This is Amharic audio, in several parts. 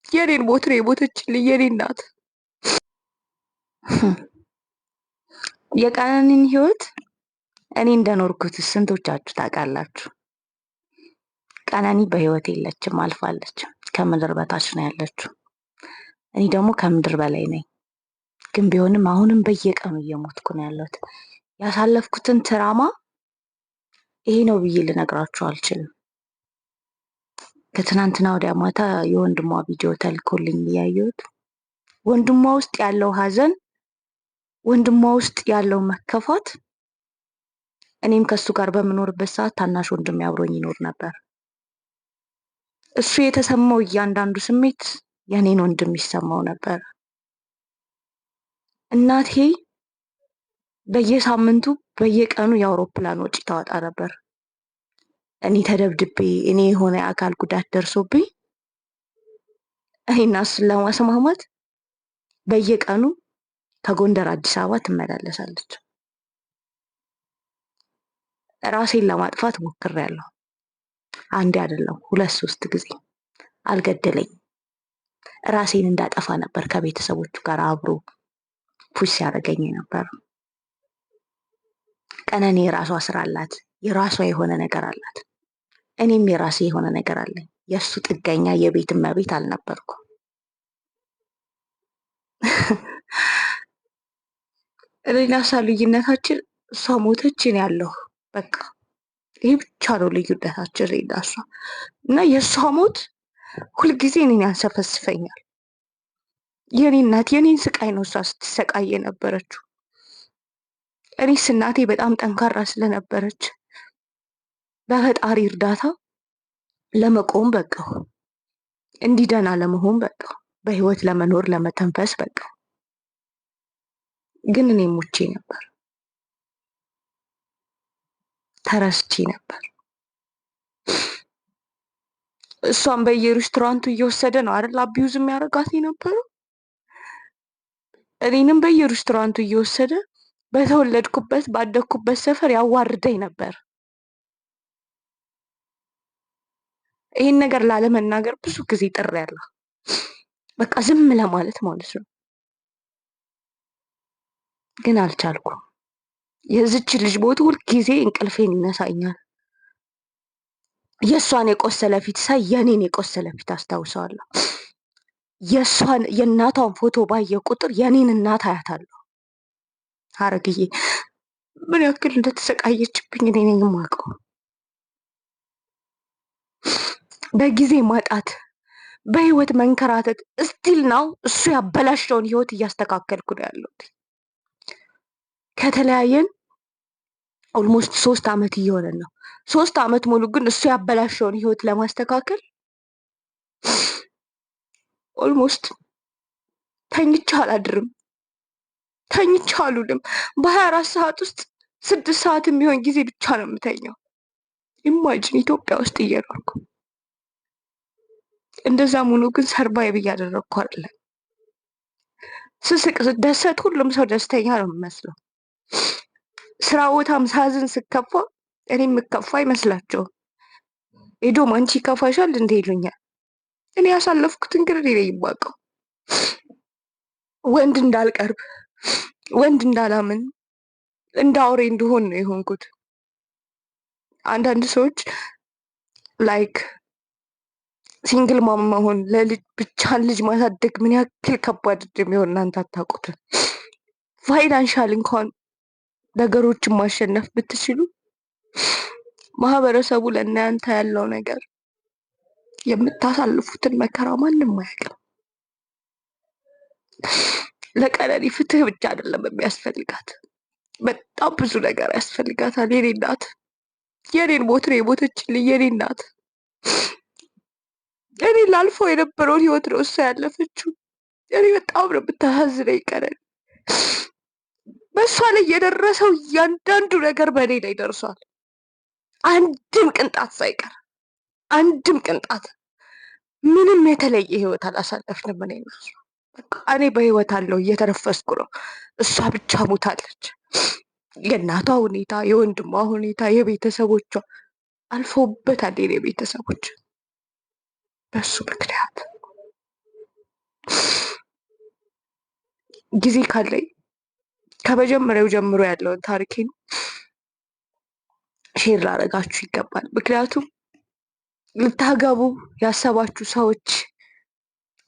የኔን ሞት ነው የሞተችልኝ የኔ እናት። የቀነኒን ህይወት እኔ እንደኖርኩት ስንቶቻችሁ ታውቃላችሁ? ቀነኒ በህይወት የለችም፣ አልፋለች። ከምድር በታች ነው ያለችው። እኔ ደግሞ ከምድር በላይ ነኝ። ግን ቢሆንም አሁንም በየቀኑ እየሞትኩ ነው ያለሁት። ያሳለፍኩትን ትራማ ይሄ ነው ብዬ ልነግራችሁ አልችልም። ከትናንትና ወዲያ ማታ የወንድሟ ቪዲዮ ተልኮልኝ እያየሁት ወንድሟ ውስጥ ያለው ሀዘን፣ ወንድሟ ውስጥ ያለው መከፋት፣ እኔም ከሱ ጋር በምኖርበት ሰዓት ታናሽ ወንድሜ አብሮኝ ይኖር ነበር። እሱ የተሰማው እያንዳንዱ ስሜት የኔን ወንድም ይሰማው ነበር። እናቴ በየሳምንቱ በየቀኑ የአውሮፕላን ወጪ ታወጣ ነበር። እኔ ተደብድቤ እኔ የሆነ የአካል ጉዳት ደርሶብኝ እኔና እሱን ለማስማማት በየቀኑ ከጎንደር አዲስ አበባ ትመላለሳለች። ራሴን ለማጥፋት ሞክሬያለሁ። አንዴ አይደለም 2-3 ጊዜ። አልገደለኝም። ራሴን እንዳጠፋ ነበር ከቤተሰቦቹ ጋር አብሮ ፑሽ ሲያደርገኝ ነበር። ቀነኒ የራሷ ስራ አላት፣ የራሷ የሆነ ነገር አላት። እኔም የራሴ የሆነ ነገር አለኝ። የእሱ ጥገኛ የቤት እመቤት አልነበርኩም። እኔና እሷ ልዩነታችን እሷ ሞተች፣ እኔ ያለሁ በቃ ይሄ ብቻ ነው ልዩነታችን እኔና እሷ። እና የእሷ ሞት ሁልጊዜ እኔን ያንሰፈስፈኛል። የኔ እናት የኔን ስቃይ ነው እሷ ስትሰቃይ የነበረችው። እኔስ እናቴ በጣም ጠንካራ ስለነበረች በፈጣሪ እርዳታ ለመቆም በቃሁ፣ እንዲህ ደህና ለመሆን በቃሁ፣ በህይወት ለመኖር ለመተንፈስ በቃሁ። ግን እኔ ሞቼ ነበር፣ ተረስቼ ነበር። እሷን በየሬስቶራንቱ እየወሰደ ነው አይደል abuse የሚያደርጋት የነበረው። እኔንም በየሬስቶራንቱ እየወሰደ በተወለድኩበት ባደግኩበት ሰፈር ያዋርደኝ ነበር። ይሄን ነገር ላለመናገር ብዙ ጊዜ ጥሬያለሁ። በቃ ዝም ለማለት ማለት ነው። ግን አልቻልኩም። የዚች ልጅ ሞት ሁል ጊዜ እንቅልፌን ይነሳኛል። የእሷን የቆሰለ ፊት ሳይ የኔን የቆሰለ ፊት አስታውሰዋለሁ። የእሷን የእናቷን ፎቶ ባየ ቁጥር የኔን እናት አያታለሁ። ሀረግዬ ምን ያክል እንደተሰቃየችብኝ እኔ ነኝ የማውቀው። በጊዜ ማጣት፣ በህይወት መንከራተት፣ still now እሱ ያበላሸውን ህይወት እያስተካከልኩ ነው ያለሁት። ከተለያየን almost 3 አመት እየሆነን ነው። 3 አመት ሙሉ ግን እሱ ያበላሸውን ህይወት ለማስተካከል almost ተኝቼ አላድርም፣ ተኝቼ አልውልም። በሃያ አራት ሰዓት ውስጥ 6 ሰዓት የሚሆን ጊዜ ብቻ ነው የምተኛው። imagine ኢትዮጵያ ውስጥ እየኖርኩ እንደዛም ሆኖ ግን survive እያደረግኩ አይደለም። ስስቅ ስደሰት ሁሉም ሰው ደስተኛ ነው የሚመስለው። ስራ ቦታም ሳዝን ስከፋ እኔ የምከፋ አይመስላቸውም። ኤዶም አንቺ ይከፋሻል እንዴ ይሉኛል። እኔ ያሳለፍኩትን ግን እኔ ነኝ የማውቀው። ወንድ እንዳልቀርብ፣ ወንድ እንዳላምን፣ እንደ አውሬ እንድሆን ነው የሆንኩት። አንዳንድ ሰዎች single mom መሆን ለልጅ ብቻን ልጅ ማሳደግ ምን ያክል ከባድ እንደሚሆን እናንተ አታውቁትም። financial እንኳን ነገሮችን ማሸነፍ ብትችሉ ማህበረሰቡ ለእናንተ ያለው ነገር የምታሳልፉትን መከራ ማንም አያውቅም። ለቀነኒ ፍትህ ብቻ አይደለም የሚያስፈልጋት፣ በጣም ብዙ ነገር ያስፈልጋታል። የኔ እናት የኔን ሞት ነው የሞተችልኝ። የኔ እናት እኔ ላልፈው የነበረውን ህይወት ነው እሷ ያለፈችው። እኔ በጣም ነው የምታሳዝነኝ ቀነኒ። በእሷ ላይ የደረሰው እያንዳንዱ ነገር በእኔ ላይ ደርሷል። አንድም ቅንጣት ሳይቀር፣ አንድም ቅንጣት ምንም የተለየ ህይወት አላሳለፍንም። እኔ እና እሷ በቃ እኔ በህይወት አለሁ እየተነፈስኩ ነው፣ እሷ ብቻ ሞታለች። የእናቷ ሁኔታ፣ የወንድሟ ሁኔታ፣ የቤተሰቦቿ አልፎበታል። የኔ ቤተሰቦች በሱ ምክንያት ጊዜ ካለኝ ከመጀመሪያው ጀምሮ ያለውን ታሪኬን share ላደርጋችሁ ይገባል። ምክንያቱም ልታገቡ ያሰባችሁ ሰዎች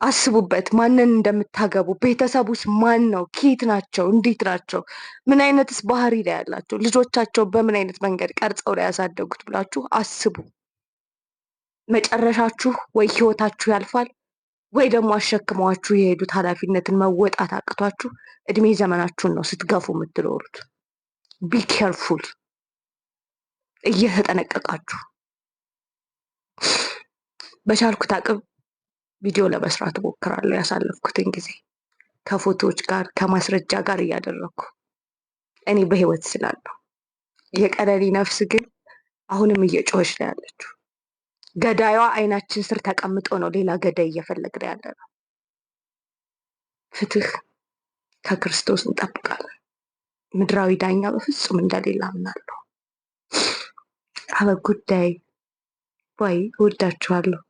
አስቡበት፣ ማንን እንደምታገቡ። ቤተሰቡስ ማን ነው? ኬት ናቸው? እንዴት ናቸው? ምን አይነትስ ባህሪ ላይ ያላቸው? ልጆቻቸው በምን አይነት መንገድ ቀርጸው ላይ ያሳደጉት ብላችሁ አስቡ። መጨረሻችሁ ወይ ህይወታችሁ ያልፋል ወይ ደግሞ አሸክመዋችሁ የሄዱት ኃላፊነትን መወጣት አቅቷችሁ እድሜ ዘመናችሁን ነው ስትገፉ የምትኖሩት። Be careful፣ እየተጠነቀቃችሁ። በቻልኩት አቅም ቪዲዮ ለመስራት እሞክራለሁ። ያሳለፍኩትን ጊዜ ከፎቶዎች ጋር ከማስረጃ ጋር እያደረግኩ እኔ በህይወት ስላለሁ። የቀነኒ ነፍስ ግን አሁንም እየጮኸች ነው ያለችው። ገዳዩዋ አይናችን ስር ተቀምጦ ነው ሌላ ገዳይ እየፈለግን ያለ ነው። ፍትህ ከክርስቶስ እንጠብቃለን። ምድራዊ ዳኛ በፍጹም እንደሌለ አምናለሁ። Have a good day. Bye። እወዳችኋለሁ።